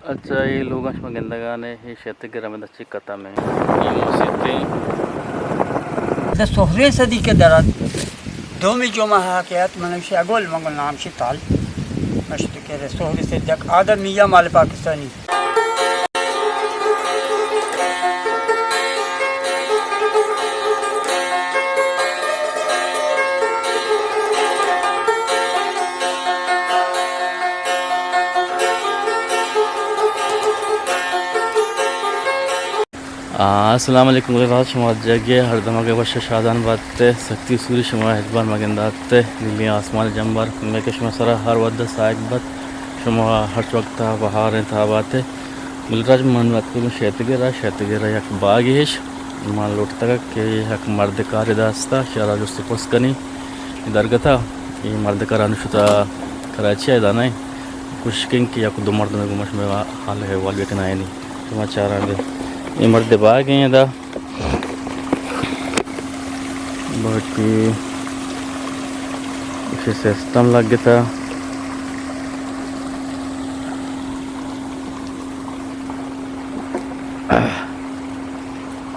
اچھا، اے لوگاں شما گندگانے، اے شیتگر ہمدا چی ختم ایں۔ اے مسیت ایں۔ دا سہریں صدی کہ درات، دومی جمعہ کہ ات، من شی اگول منگل نام شی تال۔ مشت کہ رے سہریں صدی یک آدم میاں مال پاکستانی۔ آ، السلام علیکم گل راج، شما جگہ ہر دمگ وش شادان بات، سختی سوری شما ہچبر مگندات، نیلی آسمان جمبر میں کہ شما سرا ہر وقت سائق بات، شما ہر وقت بہار انت آبات۔ گل راج من وقت شیتگر، شیتگر یک باغ اش، من لوٹتگ کہ یک مرد کار داستا شرا جست پرس کنی۔ درگتا اے مردکار انو شتا کراچی ء، دانائیں کشکیں کہ یک دو مردم گوما شمے حال احوال بکنائینی۔ شما چاراں دے اے مرد باغ ایں ادا، باقی اسے سسٹم لگتا۔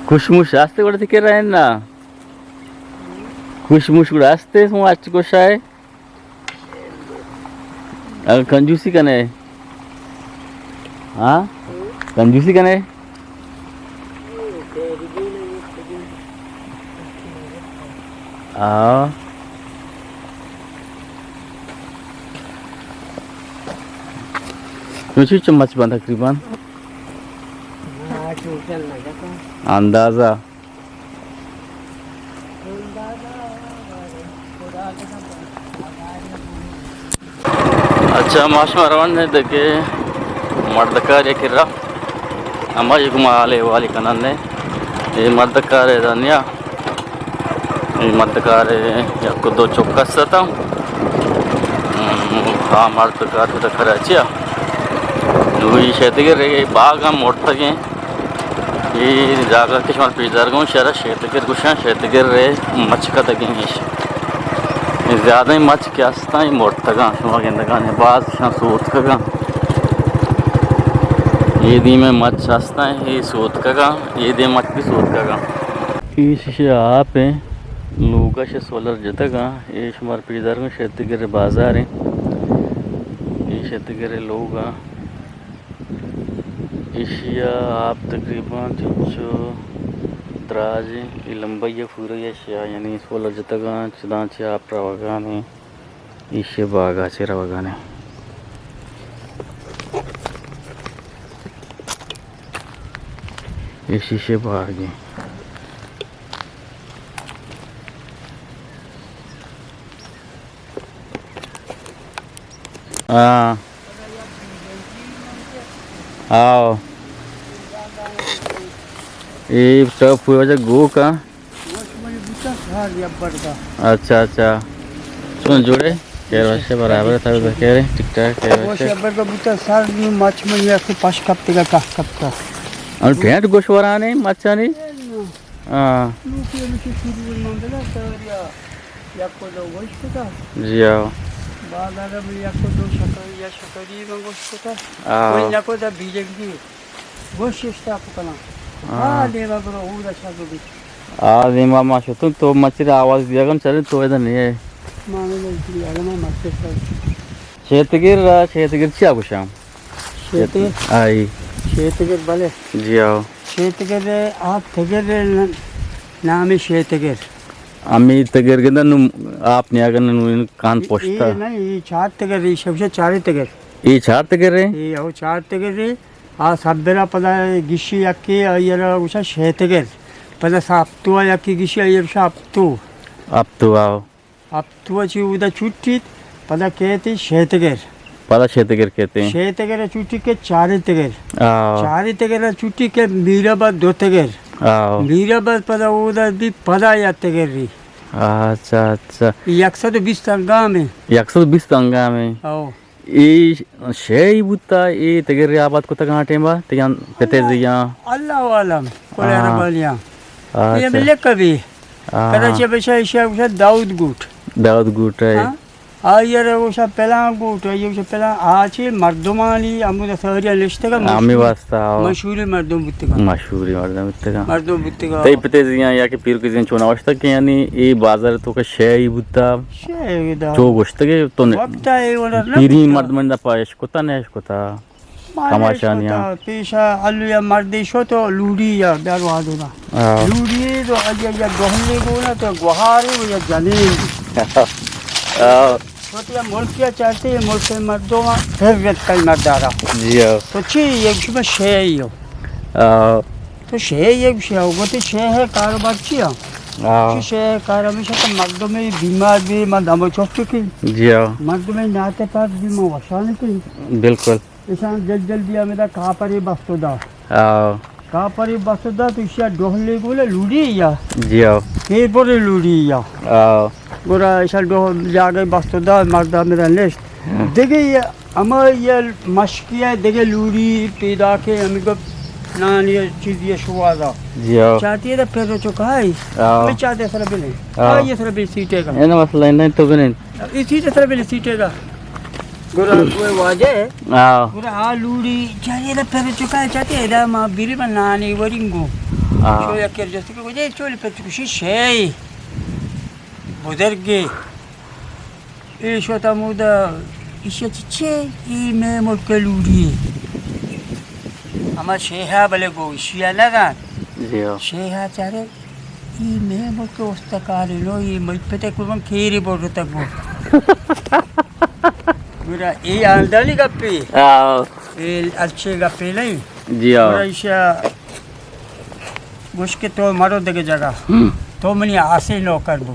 کشموش راستے گڑا تکے رہے نا؟ کشموش گڑا ہستے سو اچ گوشائے۔ اگر کنجوسی کنے، ہاں؟ کنجوسی کنے؟ ہاں۔ تو چی چمچ بند تقریباً؟ اندازہ۔ اچھا، ما شما روان دے دگہ مردکار یک را، ہما یک ما حالے والی کنن نے۔ اے مردکار دنیا، اے مردکار یک دو چک است تا۔ ہم، آ مردکار تو کراچی آ۔ نو ای شیتگر اے باغ ہم مرتگیں۔ اے جاگہ کہ شما پیش دار گوں، شہر شیتگر گوشاں، شیتگر رے مچ کتگیں ایش۔ اے زیادہ مچ کہ استاں، اے مرتگاں، شما گندگانے، باز شاں سوتکگاں۔ اے دیم مچ استاں، اے سوتکگاں، اے دیم مچ بھی سوتکگاں۔ اے شیشے آپ ہیں، لوگا شے سولر جتگاں، اے شمار پیش دار گوں، شیتگر بازار ہیں، اے شیتگر لوگاں۔ ایشی ء آپ تقریباً چنچو دراج ایں، اے لمبائی ء پورا ایشی ء، یعنی سولر جتگاں، چداں چہ آپ روگان ایں، ایشی ء باگ ء چہ روگان ایں۔ ایشی شے باگ ایں۔ ہاں۔ آؤ۔ اے تو پورا وجہ گو کا۔ اچھا، اچھا۔ سن جوڑے؟ خیر وشے برابر تھا، خیر ٹھیک ٹھاک، خیر وشے۔ ابر کا بوتا سر نو مچ من یا پش کپتے کا، کاہ کپتا۔ ان ٹینٹ گوش ورانے مچانی؟ ہاں۔ لوکی ہمیشہ شروع من بلا سر یا۔ یک و دو گوشت کتا۔ جی ہاں۔ بعد اگر من یک و دو شکر یا شکری من گوشت کتا۔ ہاں۔ کوئی نہ کو دا بیجنگی۔ گوشت اشتاپ کنا۔ ہاں۔ ہاں، دیما برو، اودا شروع بی۔ آ دیما ما شتن تو مچی را آواز دیا گن چلے تو ادا نہیں ہے۔ ما نے نہیں دیا، ما مچی سر۔ شیتگر را، شیتگر چیا گوشاں؟ شیتگر؟ آئی۔ شیتگر بلے۔ جی آؤ۔ شیتگر آپ تگر نام شیتگر۔ امی تگر گندن نو آپ نیاگن نو ان کان پوشتا۔ اے نہیں، اے چار تگر، اے شبشہ چارے تگر۔ اے چار تگر رے؟ اے او چار تگر رے۔ آ سبرا پدا گشی یکی، آئی را گوشا شیتگر۔ پدا ساپتو یکی گشی، آئی را گوشا اپتو۔ اپتو آؤ۔ اپتو چی اودا چٹیت، پدا کیتی شیتگر۔ پدا شیتگر کیتی۔ شیتگر چٹی کے چاری تگر۔ آؤ۔ چاری تگر چٹی کے میرا با دو تگر۔ آؤ۔ میرا با پدا اودا بی پدا یا تگر ری۔ اچھا، اچھا۔ یک سد و بیست انگام ہے۔ یک سد و بیست انگام ہے۔ آؤ۔ اے شے ای بوتا، اے تگرے آباد کتگ آں ٹیما، تیان پتے زیاں۔ اللہ عالم، کل ہاں۔ عرب والیاں۔ اچھا۔ اے ملک کبھی۔ ہاں۔ کراچی بشا ایشا گوشا داؤد گوٹ۔ داؤد گوٹ ہے۔ ہاں۔ آئی ءَ را گوشاں پلان گوٹ، آئی ءَ گوشاں پلان، آ چی مردمانی ہمودا ساری ءَ نشتگ ءَ ہمے مشہور، واسطہ، آ۔ مشہوریں مردم بوتگ اَنت۔ مشہوریں مردم بوتگ اَنت۔ مردم بوتگ اَنت۔ تئی پتے زیاں یا کہ پیرک زیاں چون اوشتگ کہ یعنی اے بازار تو کہ شے ای بوتا۔ شے ای دا۔ چو گوشتگ ئے تو نے۔ وقت ءَ اے وڑ نہ پیری بوتا۔ مردمانی دپا اش کتا نہ اش کتا۔ ما کماشانی نہ اش کتا۔ پیشا الو یا مردے شو تو لوڑی یا دروازے نا۔ آ۔ لوڑی تو اگہ یا گہلے گونا تو گوہارے یا جنین۔ آ۔ وتی ملک ءَ چارتے، ملک ءِ مردم ءَ پھر رت کئی مردارا۔ جی ہاں۔ تو چی یک شما شے ای ہو؟ آ۔ تو شے یک شے ہو، وتی شے ہے کاروبار چی ہے؟ آ۔ چی شے ہے کار ہمیشہ تو مردم بیمار بی، من دمو چوک چکی۔ جی ہاں۔ مردم ناتے پاک بی، من وشان کی۔ بالکل۔ ایشان جلد جلدی ہمیدا کاپرے بستو دا۔ آ۔ کاپرے بستو دا تو ایشیا ڈوہلے گولا لوڑی یا۔ جی ہاں۔ اے برے لوڑی یا۔ آ۔ گڑا ایشان ڈوہ جاگے بستو دا مردا میرا نشت۔ ہاں۔ دگہ یہ ہما یہ مشکی ہے دگہ لوڑی پیدا کے ہمیں کو نانی چیز یہ شوازا۔ جی ہاں۔ چاہتی ہے تو پھر چکا ہے۔ آ۔ ہمیں چاہتے سر بلے۔ آ۔ آ، یہ سر بلے سیٹے کا۔ یہ مسئلہ نہیں تو بلے۔ اسی طرح بلے سیٹے گا۔ گڑا کوئی واجہ ہے۔ ہاں۔ گڑا آ لوڑی چاہیے دا پر چکا ہے، چاہتے ادا ما بیری من نانی ورنگو۔ ہاں۔ شو یک کر جستے کہ وجہ چولی پر چکشی شے۔ بزرگے۔ اے شو تا مودا ایشی چچے، اے میں ملک لوڑی۔ ہما شیہا بلے گو ایشی نہ دان۔ جی ہاں۔ شیہا چارے۔ ای مے بوت استکاری لو، ای مئی پتے کو من کیری بوت تک بو۔ گڑا ای آندانی گپی۔ آ۔ ای اچھے گپی نہیں۔ جی آ۔ گڑا ایشا گوش کہ تو مرو دگہ جگہ۔ ہم۔ تو منی آسے نوکر بو۔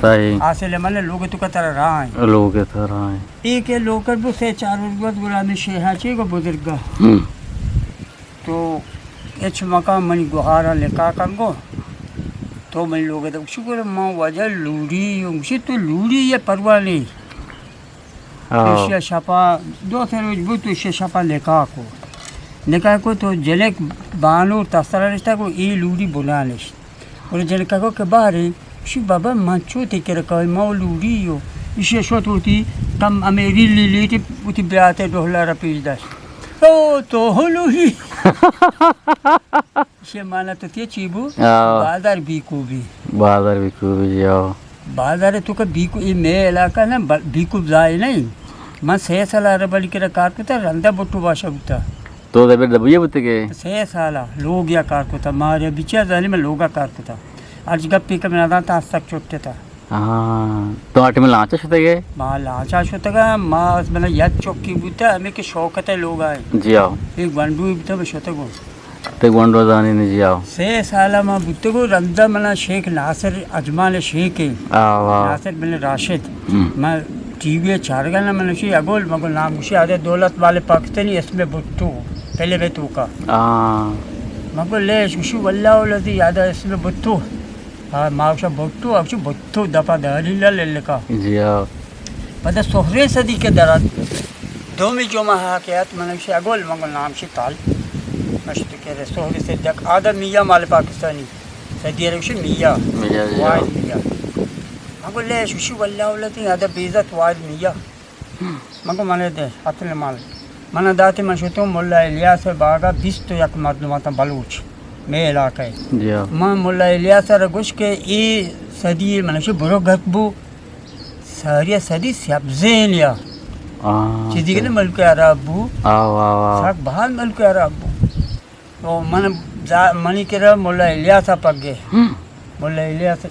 صحیح۔ آسے لے من لوگ تو کا ترا راہ ہیں۔ لوگ ترا راہ ہیں۔ ای کے نوکر بو سے چار روز بعد گڑا میں شیہا چی کو بزرگا۔ ہم۔ تو ہچ مکن منی گوہارا لکا کن گو۔ تو منی لوگ ءَ گوشی گڑا من واجہ لوڑی اوں۔ گوشی تو لوڑی یہ پرواہ نہیں۔ ہاں۔ ایشی شپا دو سے روز بوت تو ایشی شپا لکا کو۔ لکا کو تو جنک بانور تسرا نشتا کو ای لوڑی بنا نشت۔ اور جنکا کو کہ بارے، شی بابا من چو تے کرا کای ما لوڑی یو۔ ایشی شوت ہوتی کم امیری لیلیٹی ہوتی بیاتے ڈوہلا را پیش داشت۔ او تو ہو لوڑی۔ ایشی مانا تو تی چی بو؟ آ۔ بازار بیکو بی۔ بازار بیکو بی، جی آ۔ بازار تو کا بیکو، ای مے علاقہ نا ب-، بیکو زائے نہیں۔ من سے سال عرب علی کرا کار کتا، رندا بٹو باشا بوتا۔ تو دبیر دبویہ بوتے کے؟ سے سالا لوگ یا کار کتا، مارے بچیا زانی میں لوگا کار کتا۔ ہرچ گپی کہ من ادان تا ہستک چٹتا۔ ہاں، تو آٹی میں لانچا شتے گے؟ ما لانچا شتگا، ما بنا یک چکی بوتا، ہمیں کہ شوکت لوگ آئے۔ جی آؤ۔ ایک گنڈوی بوتا، میں شتگو۔ تے گونڈو زانی نے جی آؤ۔ سے سالا ما بوتگو، رندا منا شیخ ناصر، اجمان شیخ ہے۔ آ، واہ۔ ناصر بن راشد۔ ہم۔ ما ٹی وی چارگا نا من شی اگول، مگو نام گوشی آدے دولت والے پاکستانی اسم بھٹو، پہلے میں تو کا۔ آ۔ مگو لیش گوشی واللہ الذی آدے اسم بھٹو۔ ہاں، ما گوشا بھٹو، اگشو بھٹو دپا داری للکا۔ جی ہاں۔ پدا سہرے صدیق درات۔ دومی جمعہ ہا کہ ات من گوشی اگول مگو نام شی تال۔ مشت کہ رے سہرے صدیق آدم میا مال پاکستانی۔ صدیق رے گوشی میا۔ میا، جی ہاں۔ واحد میا۔ مگو لے شوشی واللہ ولتی آدم بیزت واحد میا۔ من گو من دے، اتل مال۔ من داتی من شتو ملا الیاس باغا بیست و یک مردم آتا بلوچ، مے علاقہ ہے۔ جی ہاں۔ من ملا الیاس را گوش کہ ای صدی من شو برو گپ بو، ساری صدی سبزین یا۔ آہ، چیزی کہ اچھا۔ ملک عرب بو۔ آہ، واہ، واہ۔ ساک بہت ملک عرب بو۔ تو من زا-، منی کرا ملا الیاس ء پگے۔ ہم۔ ملا الیاس،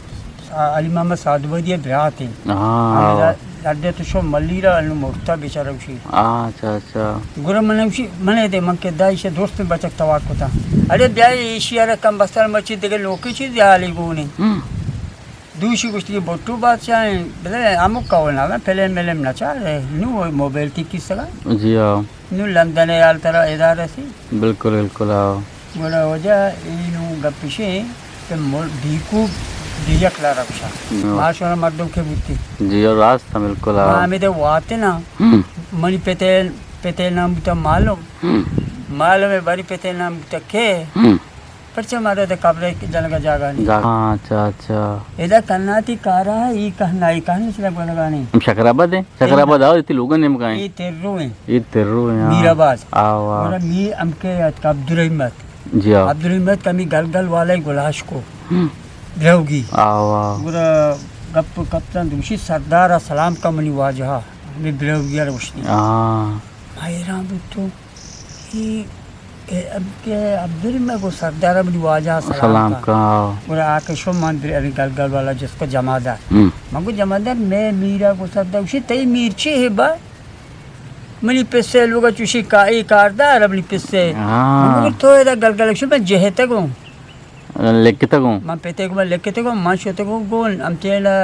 آ، علی محمد سعدبادی ء برات انت۔ ہاں۔ ہمیں لڈے تو شو ملی را انو مرتا بیچارہ گوشی۔ ہاں، اچھا، اچھا۔ گڑا من گوشی، من دے من کہ دا ایشی دوست بچک توار کتا۔ اڑے بیا ایشی ارا کم بستر مچی دگہ لوکی چیز حالی گونی۔ ہم۔ دوشی گوشتی کہ بھٹو بادشاہ ہیں، بلے ہمو قول نہ، فلم ملم نہ چاہ رہے، نو موبائل تی کس سگا۔ جی ہاں۔ نو لندن ہے حال ترا ادارہ سی۔ بالکل، بالکل، ہاں۔ گڑا وجہ اینو گپشے کہ مر-، بیکو بیجک لا رکشا۔ ہاں۔ ما شونا مردم کے بوتی۔ جی ہاں، راست ہے، بالکل، ہاں۔ ما ہمیں دے واتے نا، ہم۔ منی پتے، پتے نام بوتا معلوم۔ ہم۔ معلوم ہے بری پتے نام بوتا کے۔ ہم۔ پرچہ مارا دے قبر جنگ جاگا نہیں۔ جا-، ہاں، اچھا، اچھا۔ ادا کناتی کارا ہے، ای کہنا، ای کہنا چلا گلگانی۔ ہم شکر آباد ہے؟ شکر آباد آؤ، اتی لوگوں نے مکائیں۔ ای تیرو ہیں۔ ای تیرو ہیں، ہاں۔ میر آباد۔ آؤ، آؤ۔ اور میر امکے اتک عبدالرحمت۔ جی، آؤ۔ عبدالرحمت کمی گل گل والے گلاش کو۔ ہم۔ دروگی۔ آؤ، آؤ۔ گڑا گپ کپتن دوشی سردار سلام کا منی واجہ۔ ہمیں دروگی روشنی۔ ہاں۔ حیران بوتو۔ ای، ای، اب کہ عبدالرحیم گو سردار منی واجہ سلام سلام کا۔ کا۔ گڑا آ کہ شو من در ابھی گل گل والا جس کو جمادار۔ ہم۔ من گو جمادار میں میرا گو سردار، گوشی تئی میر چی ہے با؟ منی پسے لوگا چوشی کا-، ای کاردار منی پسے۔ ہاں۔ من گو تو ادا گل گل شو من جہتگوں۔ لکھتگوں۔ من پتے گو من لکھتگوں، من شتگوں گون، ہم تینا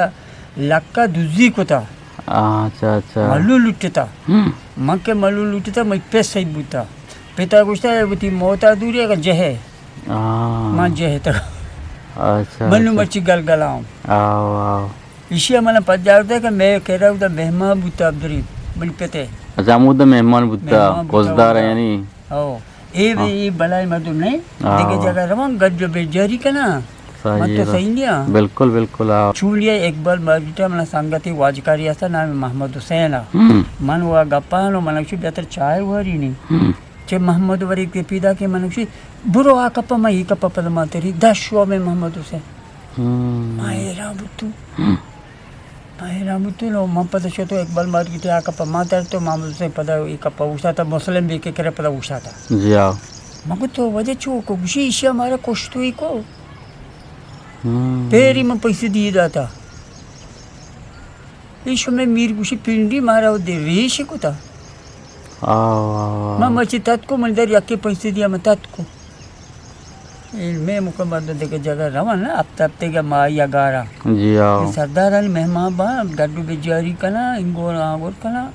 لکا دزی کتا۔ اچھا، اچھا۔ ملو لٹتا۔ ہم۔ من کہ ملو لٹتا، من پس صحیح بوتا۔ پتا گوشتا، اے وتی موتا دوری اگر جہے۔ ہاں۔ من جہے تا۔ اچھا، منو اچھا۔ مرچی گل گلاؤں۔ آؤ، آؤ۔ ایشی من پجار دے کہ میں کہہ رہا ہوں مہمان بوتا عبدالرحیم، منی پتے۔ اچھا، ہمود مہمان بوتا، مہمان بوتا، کوزدار بوتا۔ یعنی۔ او۔ اے بے، ہاں۔ اے بلائی مردم نہیں، ہاں، دیگه ہاں۔ جگہ روان گج و بیجاری کنا۔ صحیح مت تو ہے۔ صحیح نہیں ہاں۔ بالکل، بالکل، ہاں۔ چولیا اقبال مارکیٹ منا سنگتی واجکاری استا نام محمد حسین۔ ہم۔ من وا گپان و من گوشی بہتر چائے واری نہیں۔ ہم۔ چہ محمد وری کے پیدا کے من گوشی، برو آ کپا ما ای کپا پد ما تری دش شو میں محمد حسین۔ ہم۔ ما حیران بوتو۔ ہم۔ ما حیران بوتو نو من پد شتو اقبال مارکیٹ آ کپا ما تر تو محمد حسین پدا ای کپا اوشتا تا مسلم بی کے کرے پدا اوشتا تا۔ جی ہاں۔ من گو تو وجہ چو کو گوشی ایشی ہمارا کشتوئی کو۔ ہم۔ پیری من پیسے دیے داتا۔ ایشو میں میر گوشی پنڈی مارا و دے ریش کتا۔ آو، آو، آو۔ من مچی تتکو من در یکی پیسے دیا من تتکو۔ اے میں مکہ مردم دیگہ جگہ روان نا، ہفتہ ہفتہ گا ماہی اگارا۔ جی آو۔ اے سردارانی مہمان با، گڈو بجاری کنا، انگور آنگور کنا۔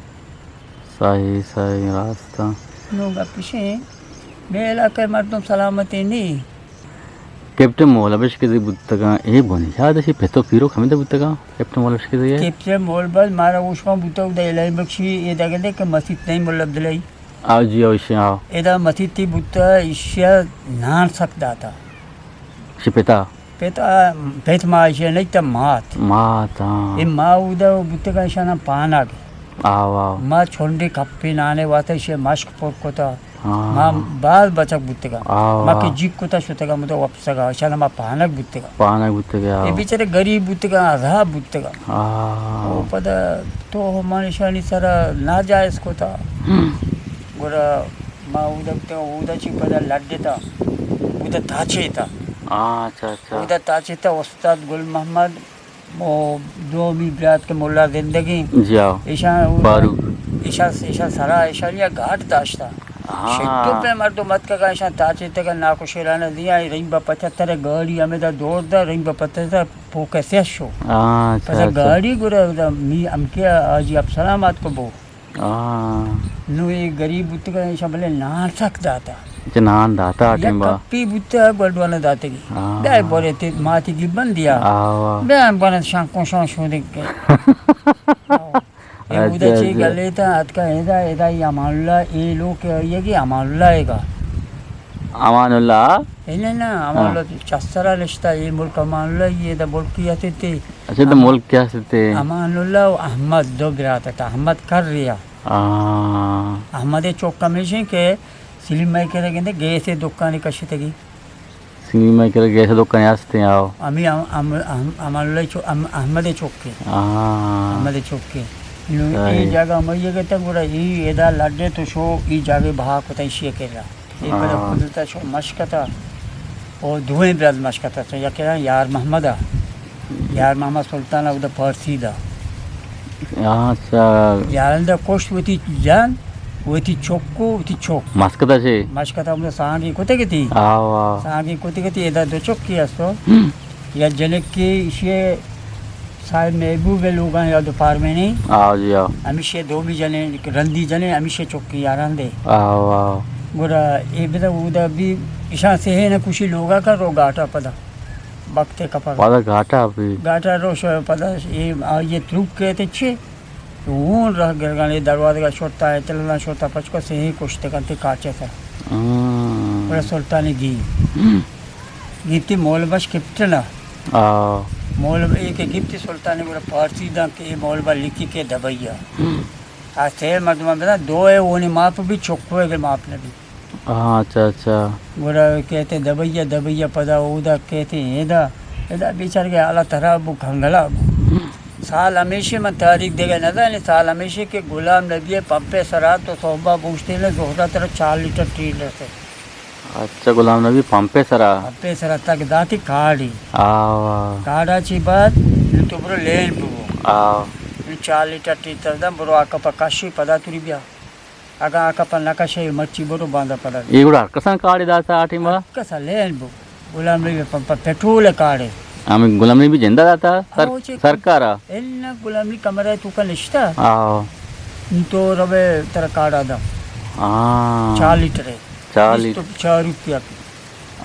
صحیح، صحیح، راست۔ نو گپشیں، بے علاقہ مردم سلامت نی۔ کیپٹن مولا بشکزئی بوتگاں، اے بنیاد اشی پت و پیرک ہمیدا بوتگاں، کیپٹن مولا بشکزئی ء؟ کیپٹن مولا بس مارا اوشما بوتگ، ادا الہی بخشی، اے دگہ دے کہ مسیت نہیں مولا عبداللہی۔ آ جی، آ ایشی، آ۔ ادا مسیتی بوتا، ایشیا نان سک داتا۔ اشی پتا؟ پتا، پت ما ایشیا نہیں تا مات۔ مات، ہاں۔ اے ما اودا بوتگاں ایشانا پانگ۔ آو، آو۔ ما چھنڈے کپے نانے واسطہ ایشیا مشک پر کتا۔ ہاں۔ ما باز بچک بوتگاں۔ آو، ما کہ آو۔ جیک کتا شتگاں مدو وپسگا، اشانا ما پانگ بوتگاں۔ پانگ بوتگاں، آو۔ اے بیچارے غریب بوتگاں، عذاب بوتگاں۔ آو۔ او پدا تو ہمان اشانی سرا ناجائز کتا۔ ہم۔ گڑا ما اودا بوتگاں، اودا چی پدا لڈتا۔ اودا تاچے تا۔ ہاں، اچھا، اچھا۔ اودا تاچے تا استاد گل محمد او دومی برات کہ ملا زندگی۔ جی ہاں۔ ایشاں او فاروق۔ ایشاں، ایشاں سرا، ایشاں لیا گاٹ داشتا۔ ہاں۔ شدو پہ مردم اتکگا، ایشاں تاچے تگا ناکو شیرانہ دیا، رنگ با پچھتر گاڑی ہمیں دا دور دا، رنگ با پچھتر پوکے سیش شو۔ ہاں، اچھا، پدا اچھا۔ گاڑی گرا دا می امکے آجی عبدالسلام آتکو بو۔ آ۔ نو اے غریب بوتگا، ایشاں بلے نان سک داتا۔ اچھا، نان داتا آ یک ٹیم با۔ کپی بوتا، گڈوانا داتگی۔ آ۔ بیا بورے تے ماتی گی بندیا۔ آ، واہ۔ بیا بنا شانکو شان شودے کے۔ آ۔ اے اچھا، اودا چی اچھا۔ گلے تا، اتکا ادا، ادا ای امان اللہ، اے لوگ کے آئیے گی امان اللہ اے گا۔ امان اللہ؟ اے نہ، نہ، امان ہاں۔ اللہ چسرا نشتا، اے ملک امان اللہ، اے دا ملکی ہستے۔ اچھا، تو ہاں۔ ملک کیا ہستے؟ امان اللہ و احمد دو برات تا، احمد کر ریا۔ آ۔ احمد چوک ہمیشیں کہ سلیم مئے کرا گندے گیس دکانی کشتگی۔ سلیم مئے کرا گیس دکانی ہستیں، آو۔ امی ام-، ام-، ام-، امان اللہ چو-، ام-، احمد چوکے۔ آ۔ احمد چوکے۔ نو اے صحیح۔ جگہ مئے گتا گڑا ای ادا لڈے تو شو ای جگہ بہا کتا ایشی کرا۔ اے پدا ہاں۔ قدرت شو مشکتا۔ او دوئیں براد مشکتا۔ تو یکے یار محمد آ۔ یار محمد سلطان آ، اودا پارسی دا۔ اچھا۔ یاران دا کشت وتی جان، وتی چکو، وتی چک۔ مسکتا چے؟ مسکتا ہمدا سانگی کتے گتی۔ آو، آو۔ سانگی کتے گتی، ادا دو چکی استو۔ ہم۔ یا جنک کی ایشی صاحب محبوب لوگاں یا دو پار میں نہیں۔ آو جی، آو۔ ہمیشہ دومی جنے، رندی جنے، ہمیشہ چکی یاران دے۔ آو، آو۔ گڑا اے بدا اودا بھی ایشان سے ہے نا کشی لوگا کا رو گاٹا پدا۔ بکتے کپگ۔ پدا گاٹا بھی۔ گاٹا روش پدا اے آئیے تروک کہتے چے؟ اون رہ گرگانے دروازگا شرطا ہے، تلنا شرطا پچکو سے ہی کشتے کنتے کاچے سر۔ ہم۔ بڑا سلطانی گی۔ ہم۔ گیتی مولبش کپٹن ءَ۔ آ۔ مولب اے کہ گیتی سلطان ءَ گڑا پارسی داں کہ اے مولبا لکھی کہ دبئی ءَ۔ ہم۔ آ سے مردماں بداں، دو ءَ اونی ماپ بی، چکو ءَ کہ ماپ نہ بی۔ ہاں، اچھا، اچھا۔ گڑا کہتے دبئی ءَ، دبئی ءَ پدا اودا کہتے ایدا، ایدا بیچارگے حالت خراب بو، کنگلا بو۔ ہم۔ سال ہمیشی من تاریخ دگہ نہ زانی، سال ہمیشی کہ غلام نبی ءِ پمپ ءِ سرا تو صحبا بوشتے نہ، ظہرا ترا چار لیٹر تیل رسے۔ اچھا، غلام نبی پمپ ءِ سرا؟ پمپ ءِ سرا تک داتی کاڑی۔ آ، واہ۔ کاڑا چی بعد نو تو برو لین بو۔ آ۔ نو چار لیٹر تیل تر دم برو آ کپا کشی پدا توری بیا۔ اگاں آ کپا نہ کشے مرچی برو باندا پدا۔ اے گڑا ہر کسان کاڑی داتا آ ٹیما؟ ہر کسا لین بو۔ غلام نبی ءِ پمپ ءَ پٹرول ءِ کاڑے۔ ہمے غلام نبی جندا داتا سر-، او چے سرکارا؟ انا غلام نبی کمرہ ءِ توکا نشتا۔ آ۔ نو تو روے ترا کاڑا دا۔ آ۔ چار لیٹر ءِ۔ چار بیست لیٹر۔ چار روپیہ کی۔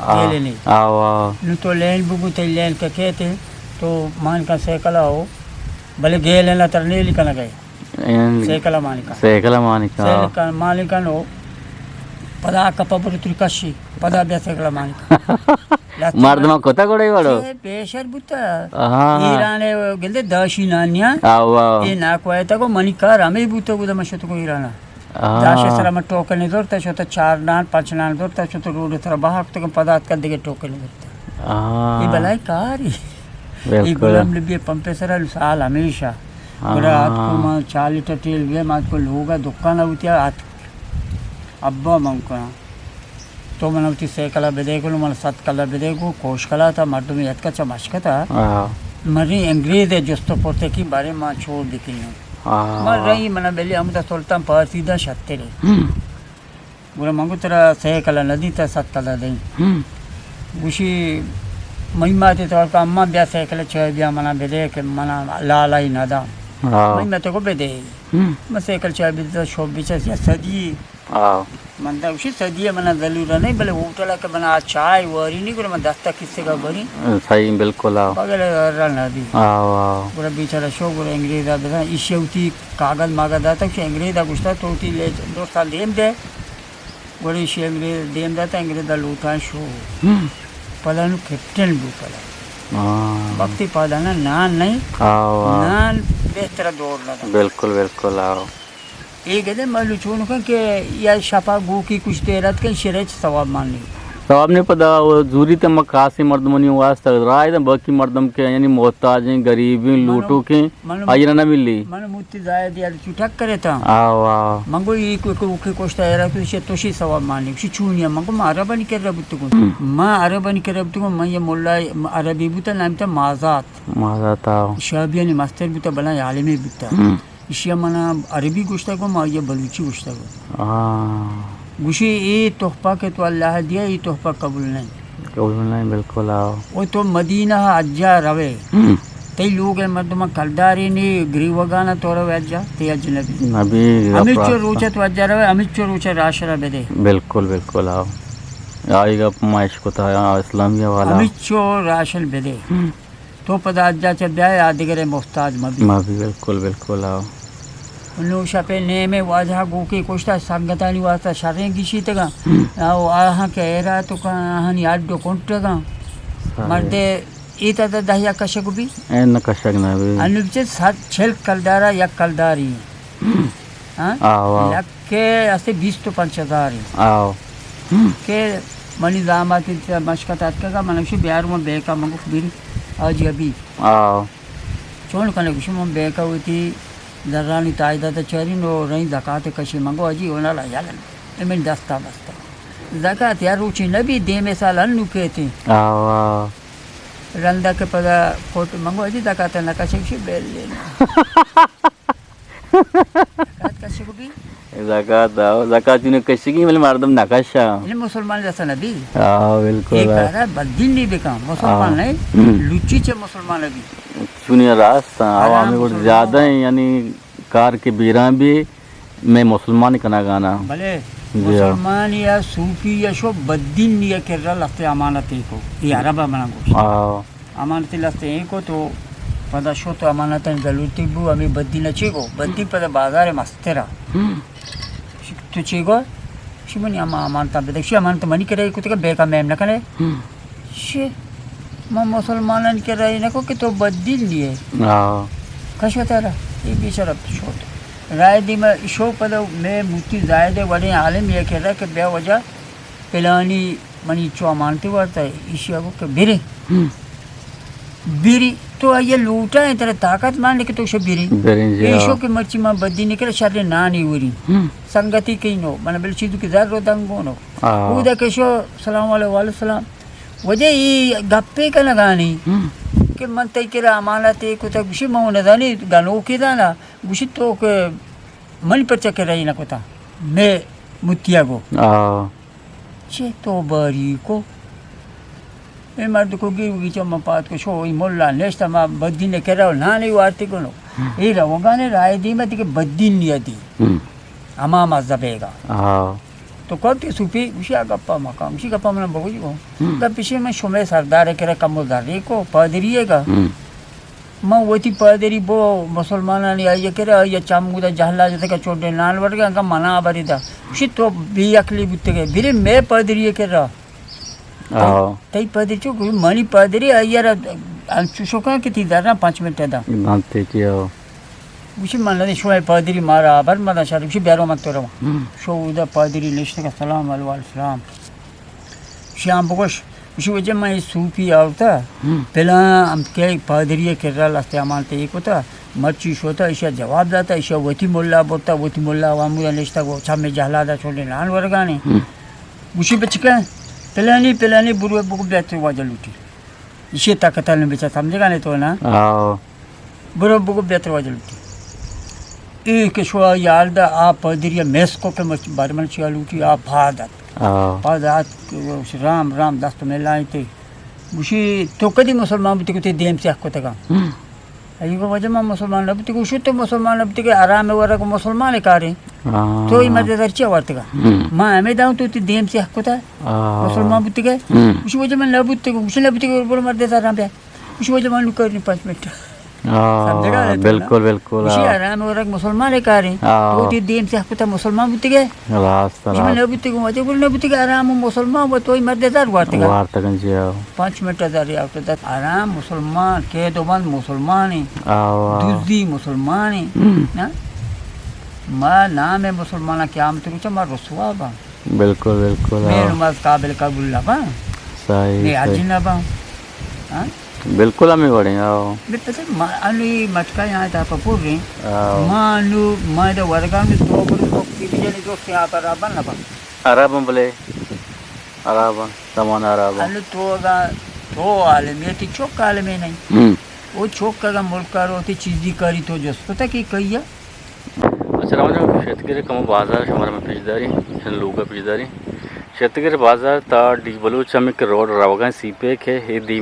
آ۔ گیلے نہیں۔ آ، واہ۔ نو تو لین بگو تے لین کے کہتے تو مان کا سائیکل آؤ۔ بلے گیلے نہ تر نیلی کنگے۔ این سیکل ءَ مانکا۔ سیکل ءَ مانکا۔ سیکل ءَ مانکا نو۔ پدا کپا برو تری کشی۔ پدا بیا سیکل ءَ مانکا۔ لہتے مردماں کتا گڑے وڑو؟ چے پیشر بوتا۔ ہاں۔ ایران ءَ گندے داشی نانیا۔ آوا۔ اے ناکو آیتا کو منی کار ہمیں بوتا گو دم شتو کو ایران ءَ۔ ہاں۔ داش سرا من ٹوکن زورتا شتا چار نان، پنچ نان زورتا شتا روڈ سرا بہا کتا کو پدا اتکا دگہ ٹوکن زورتا۔ ہاں۔ اے بلاہیں کارے۔ اے بالکل۔ غلام نبی ءِ پمپ ءِ سرا سال ہمیشہ۔ ہاں۔ گڑا آتکو ما چار لیٹر تیل بیا، ما آتکو لوگا دکان ءَ ہوتیا آت۔ ابا من کنا۔ تو من وتی سیکل ءَ بدے گو، من ست کلا بدے گو، کوش کلا تا مردم یتکا چا مشکتا۔ ہاں۔ منی انگریز ءِ جست ءُ پرس کی بارے ما چور بکنوں۔ ہاں۔ من رہی منا بلی ہمدا سلطان پارسی دا شترے۔ ہم۔ گڑا من گو ترا سیکل ءَ نہ دیتا، ست کلا دیں۔ ہم۔ گوشی، مئی ماتے تو کا اما بیا سیکل چاہ بیا منا بدے کہ منا لالائی نہ دا۔ ہاں۔ مئی ماتے کو بدے۔ ہم۔ من سیکل چاہ بدے تو شو بچس یا سدی۔ ہاں۔ من دا گوشی سدی منا ضرور نہیں، بلے ہوٹل کہ منا چائے واری نہیں، گڑا من دستا کسے کا بری۔ صحیح، بالکل، ہاں۔ بغیر را نہ دی۔ ہاں، ہاں۔ گڑا بیچارہ شو گڑا انگریز آ بزن، ایشی ہوتی کاغذ ماغذ داتا، گوشی انگریز آ گوشتا تو ہوتی لے دو سال دیم دے۔ گڑا ایشی انگریز دیم داتا، انگریز دا لوٹائیں شو۔ ہم۔ پدا نو کیپٹن بو پدا۔ ہاں۔ وقتی پادا نا نان نہیں۔ آوا۔ نان بہتر دور نہ دا۔ بالکل، بالکل، آو۔ اے گدے مالو چون کن کہ یا شپا گوکی کچھ دیر ات کن شرچ ثواب مانی۔ ثواب نے پدا وہ زوری تے ما خاصی مردمانی واسطہ رائے دیں، باقی مردم کے یعنی محتاج ہیں، غریب ہیں، منو لوٹو کے۔ من، آئی را نہ ملی۔ من موتی زاید یار چو ٹک کرے تا۔ آو، آو۔ من گو ای کو، کو، کو کوشتا یارا تو شی، تو شی ثواب مانی۔ شی چونیا؟ من گو ما عربانی کرا بوتگون۔ ہم۔ ما عربانی کرا بوتگون، من یہ مولا عربی بوتا، نام تا مازات۔ مازات، آو۔ شابیانی مستر بوتا، بلا عالمی بوتا۔ ہم۔ اشیا منا عربی گوشتا گو، ما یہ بلوچی گوشتا گو۔ آ۔ گوشی، اے تحفہ کہ تو اللہ دیا، اے تحفہ قبول نہیں۔ قبول نہیں، بالکل، آو۔ او تو مدینہ حجا روے۔ ہم۔ تئی لوگ ء مردم کلدارے نے گریوگانا تو روے حجا، تئی حج نبی۔ نبی، ہمچو روچ تو حجا روے، ہمچو روچ راشن بدے۔ بالکل، بالکل، آو۔ آئی گپ ما اشکتا، آ، اسلامی والا۔ ہمچو راشن بدے۔ ہم۔ تو پدا حجا چہ بیائے، آ دگرے محتاج مبی۔ مبی، بالکل، بالکل، آو۔ نو شپے نیمے واجہ گوکے کشتا، سنگتانی واسطہ شریں گیشیتگاں۔ ہم۔ او آہاں کہ ایرا تو کن، آہانی اڈ و کنٹگاں۔ صحیح۔ مردے ایتا دا دہ یک کشگ بی؟ اے نہ کشگ نہ بی۔ انو بچے صد چل کلدارا یک کلداری۔ ہم۔ ہاں؟ آو، آو۔ لکے اسے بیست و پنچ ہزار۔ آو۔ ہم۔ کہ منی زاماتی مشکت اتکگا، من گوشی بیار من بیکا، من گفت بری آجی ابی۔ آو۔ چون کنے؟ گوشی من بینک ء وتی زرانی تعداد ء چارین و رئیں زکات ء کشی۔ من گو اجی اونا لا یلن، اے من دستا بستا۔ زکات یا روچی نبی، دیمے سال انو کیتی۔ آوا۔ رندا کہ پدا کوٹ من گو اجی زکات ء نہ کشی، گوشی بیل لینا۔ زکات کشی کو بی؟ زکات آو، زکات چونیں کشگی، بلے مردم نہ کشا۔ یعنی مسلمان جیسا نبی۔ ہاں، بالکل، ایک ہاں۔ بارہ بدین نہیں بکا، مسلمان ہاں۔ نہیں، ہم۔ لچی چے مسلمان نبی۔ چونیں راست ہاں، آو حرام ہمیں کچھ مسلمان زیادہ ہاں۔ ہیں، یعنی کار کے بیران بھی میں مسلمان کناگانا۔ بلے جی ہاں۔ مسلمان یا صوفی یا شو بدین یا کرا لفظ امانت کو، یہ عرب منا گوشت۔ ہاں۔ امانت لست ایں کو تو پدا شو تو امانت ضرورتی بو، ہمیں بدی نہ چی گو، بدی پدا بازار مسترا۔ ہم۔ تو چی گو؟ شی منی اما امانت بدے، شی امانت منی کرے کتے کہ بیکا میم نہ کنے۔ ہم۔ شے، ما مسلمانان کرا اے نکو کہ تو بددین نیے۔ ہاں۔ کشو ترا، اے بیچارہ شوت۔ رائے دیما شو پدا مئے مفتی زاہد وڑیں عالم یے کرا کہ بیا واجہ پلانی منی چو امانتے وارتا، ایشی گو کہ برے۔ ہم۔ بری تو آئی لوٹا ہے، ترا طاقت مان کہ تو شو بری۔ بریں جی، ایشو ہاں۔ کہ مرچی ما بددین کرا شر نانی وری۔ ہم۔ سنگتی کئی نو، من بل چیزو کہ زر رو دنگو نو۔ آ۔ اودا کہ شو سلام علیکم وعلیکم السلام۔ واجہ اے گپے کنگانی ہم۔ کہ من تئی کرا امانت اے کتا، گوشی من نزانی گنوکے دانا، گوشی تو کہ منی پرچا کرا اے نہ کتا، مئے متیا گو۔ آ۔ چے تو باریکو۔ اے مرد کو گی گی چا من پاد کو شو، اے ملا نشتا ما بددین کرا نانی وارتی کنو۔ ہم۔ اے روگانے رائے دیما دیگہ بددین نیا دی۔ ہم۔ ہما مذہبے گا۔ آ۔ تو کت کہ صوفی، گوشی آ گپا مکن، گوشی گپا من بگوش گو۔ ہم۔ گپشے من شمئے سردار کرا کمو زرے کو، پادری گا۔ ہم۔ من وتی پادری بو مسلمانانی آئی کرا، آئی چم گودا جہلا جتا کہ چوڈے نان ورگا، انگا منا بری دا۔ گوشی تو بے عقلی بوتگے، برے مئے پادری کرا۔ آ۔ تئی پادری چو گوشی منی پادری آئی را انچو شکان کہ تی درا پانچ منٹ دا۔ دانتے کیا۔ گوشی، من ندی شوئے پادری مارا ہبر مدن شر، گوشی، بیارو من تو رواں۔ ہم۔ شو اودا پادری نشتگ، سلام علیکم السلام۔ شیام بگوش، گوشی، وجہ من اے صوفی آورتا، ہم۔ پلان ہم کہ پادری کرا لستے امانت اے کتا، مرچی شوتا، ایشا جواب داتا، ایشا وتی ملا برتا، وتی ملا وامورا نشتگ و چمے جہلا دا چوڑے نان ورگانے۔ ہم۔ گوشی، بچکا، پلانی، پلانی، برو بگو بیت واجہ لوٹی۔ ایشی طاقت نہ بچا، سمجھگا نے تو نا؟ آؤ۔ برو بگو بیت واجہ لوٹی۔ اے کہ شو یال دا آ پادری میس کو کہ مچ بار من چیا لوٹی آ پاد ات۔ آؤ۔ پاد ات رام رام دست ملائی تے۔ گوشی تو کدی مسلمان بوتی کو تے دیم سیاہ کو تگا۔ ہم۔ ای گو واجہ من مسلمان نہ بوتی کو، گوشی تو مسلمان نہ بوتی کہ حرام ورگ مسلمان کارے۔ آؤ۔ تو ای مرد در چیا وارتگا؟ ہم۔ ما ہمیں داؤں تو تی دیم سیاہ کو تا۔ آؤ۔ مسلمان بوتی کہ؟ ہم۔ گوشی واجہ من نہ بوتی کو، گوشی نہ بوتی کو، برو مرد در رام بیا۔ گوشی واجہ من نوکر نی پانچ منٹ۔ آ، سمجھگا نے تو نا؟ بالکل، بالکل، گوشی آ۔ حرام ورگ مسلمان کارے۔ آ۔ تو تی دیم سیاہ کو تا مسلمان بوتی کہ؟ راست، گوشی من راست۔ نہ بوتی کو، واجہ گل نہ بوتی کہ حرام مسلمان و توئی مرد در وارتگا۔ وارتگن جی، آ۔ پانچ منٹ در یا تو در حرام مسلمان، قید و بند مسلمانی۔ آ، آ۔ دزی مسلمانی۔ ہم۔ نا؟ ما نام مسلمان قیامت روچا ما رسوا با۔ بالکل، بالکل، مے ہاں۔ نماز قابل قبول نہ باں۔ صحیح، مے حج صحیح۔ نہ باں۔ ہاں؟ بالکل ہمیں وڑیں، ہاں۔ مے پتہ ما-، انو اے مٹکا یہاں تا پپور رہے۔ ہاں۔ ما انو، ما دا ورگا میں تو بڑے تو کی بھی جانے دوست یہاں پر آبان نہ باں۔ عرب ہم بلے۔ عرب ہم، زمان عرب ہم۔ انو تو اگا، تو عالم ہے، تی چوک عالم ہے نہیں۔ ہم۔ وہ چوک اگا ملک کارو، تی چیزی کاری تو جس پتہ کی کہیا؟ اچھا، روان جان، شتگر کمو بازار شمارا من پیش داریں، چند لوگا پیش داریں۔ شتگر بازار تا ڈی بلوچ ہمیں کہ روڈ روگا سی پیک ہے، اے دی